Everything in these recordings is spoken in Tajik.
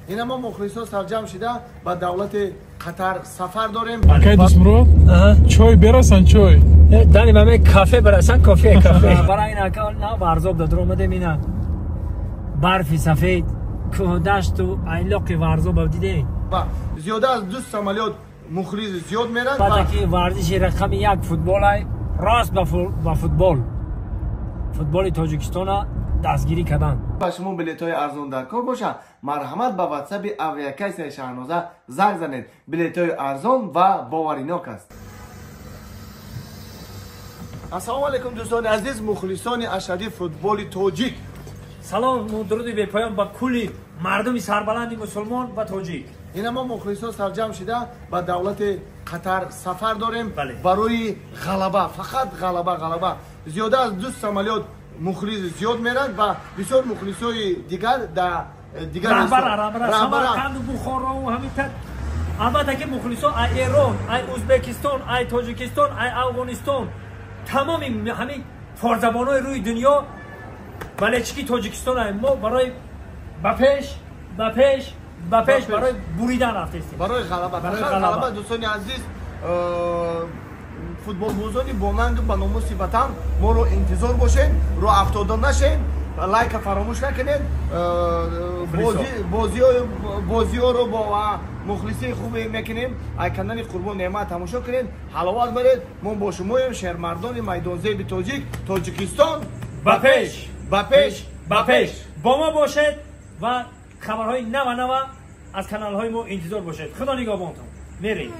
Ина мо мухлисо сарҷамъ шида ба давлати Қатар сафар дорем. Акай Дӯстмурод, чой берасан чой. Дани маме кафе барасан кофе кафе. Барои ин ака на Варзоб дар омадем ина. Барфи сафед, кӯҳдашту айлоқи Варзоб дидем. Ва зиёда аз 2 самолёт мухлис зиёд мерад. Баъд ки варзиши рақами 1 футбол ай рост ба футбол. Футболи Тоҷикистона дастгирӣ карданд. Ба шумо билетҳои арзон дар кор бошад, марҳамат ба ватсапи авиакассаи Шаҳноза занг занед. Билетҳои арзон ва боваринок аст. Ассалому алайкум дӯстони азиз, мухлисони ашадии футболи тоҷик. Салом дуруди бепоён ба кулли мардуми сарбаланди мусулмон ва тоҷик. Ина мо мухлисо сарҷамъ шида ба давлати Қатар сафар дорем барои ғалаба, фақат ғалаба, ғалаба. Зиёда аз 2 самолёт мухлис зиёд мерад ва бисёр мухлисои дигар дар дигар раҳбара Самарқанду Бухоро ва ҳамин тар. Албатта ки мухлисо ай Эрон, ай Ӯзбекистон, ай Тоҷикистон, ай Афғонистон, тамоми ҳамин форзабонҳои рӯи дунё балечики Тоҷикистон ай мо барои ба пеш, ба пеш, ба пеш барои буридан рафтестем. Барои ғалаба, барои ғалаба дӯстони азиз, футболбозони бонангу ба номуси ватан моро интизор бошед, роҳ афтода нашед, лайка фаромӯш накунед, бозиҳоро бо мухлисии хубе мекунем. Ай канали Қурбон Неъмат тамошо кунед, ҳаловат баред. Мо бо шумоем, шермардони майдонзеби тоҷик. Тоҷикистон ба пеш, ба пеш, ба пеш. Бо мо бошед ва хабарҳои нава нава аз каналҳои мо интизор бошед. Худо нигаҳбонтон. Мерем.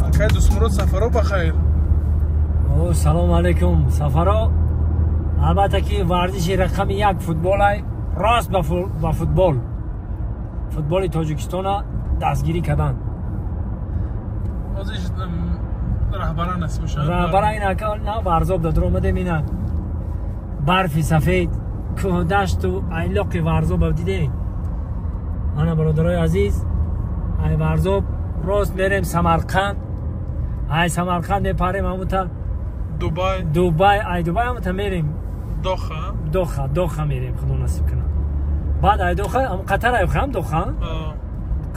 Акай Дӯстмурод, сафаро ба хайр. Салому алайкум сафаро. Албатта ки варзиши рақами 1 футбол ай рост ба футбол. Футболи Тоҷикистона дастгирӣ карданд. Ҳозир раҳбара насиб бошад. Раҳбара ин ака на Варзоб дар омадем ина. Барфи сафед, кӯҳдашту айлоқи Варзоб дидем. Ана бародарои азиз, ай Варзоб рост мерем Самарқанд. Ай Самарқанд мепарем ҳамута Дубай. Дубай, ай Дубай ҳамута мерем. Доха. Доха, Доха мерем, Худо насиб кунад. Баъд ай Доха, ҳам Қатар ай ҳам Доха.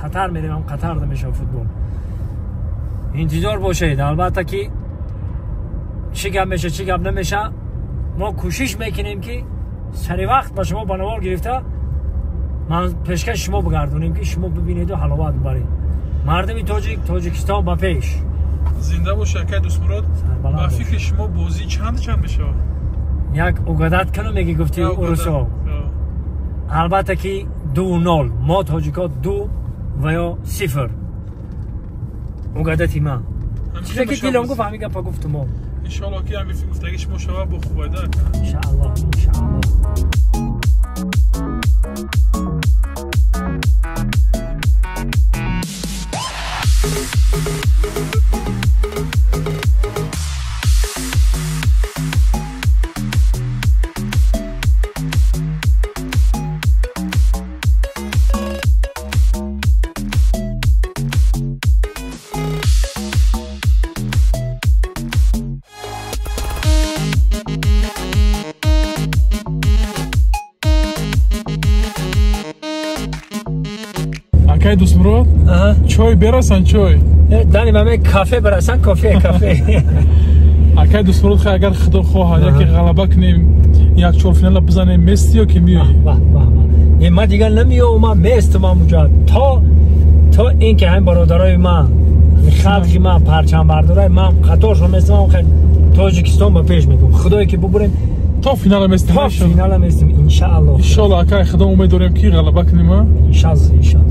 Қатар мерем, ҳам Қатарда мешавад футбол. Интизор бошед, албатта ки чӣ гап меша, чӣ гап намеша. Мо кӯшиш мекунем ки сари вақт ба шумо ба навор гирифта ман пешкаши шумо бигардонем ки шумо бибинеду ҳаловат бибаред. Мардуми тоҷик, Тоҷикистон ба пеш. Зинда бошед акай Дӯстмурод. Ба фикри шумо бозӣ чанд чанд мешавад? Як угадат кунам меги гуфти урусо. Албатта ки 2-0. Мо тоҷико 2 ва ё 0. Угадати ман. Чизе ки дилам гуфт ҳамин гапа гуфтум мо. Иншоалло ки ҳамин гуфтаги шумо шавад бо хубайда. Иншоалло, иншоалло. Акай Дӯстмурод, чой берасан чой. Дани маме кафе барасан кофе кафе. Акай Дӯстмурод, хай агар Худо хоҳад яке ғалаба кунем, як чорфинала бизанем, мести ё ки миёӣ? Ваҳ ваҳ ваҳ. Ман дигар намеёвам, ман местам ҳамуҷа. То ин ки ҳамин бародарои ман, халқи ман, парчамбардорои ман қаторшон местам, хай Тоҷикистон ба пеш мекунам. Худое ки бубурем то финала местем. То финала местем, иншаалло. Иншаалло акай Худо умед дорем ки ғалаба кунем, а? Иншаалло, иншаалло.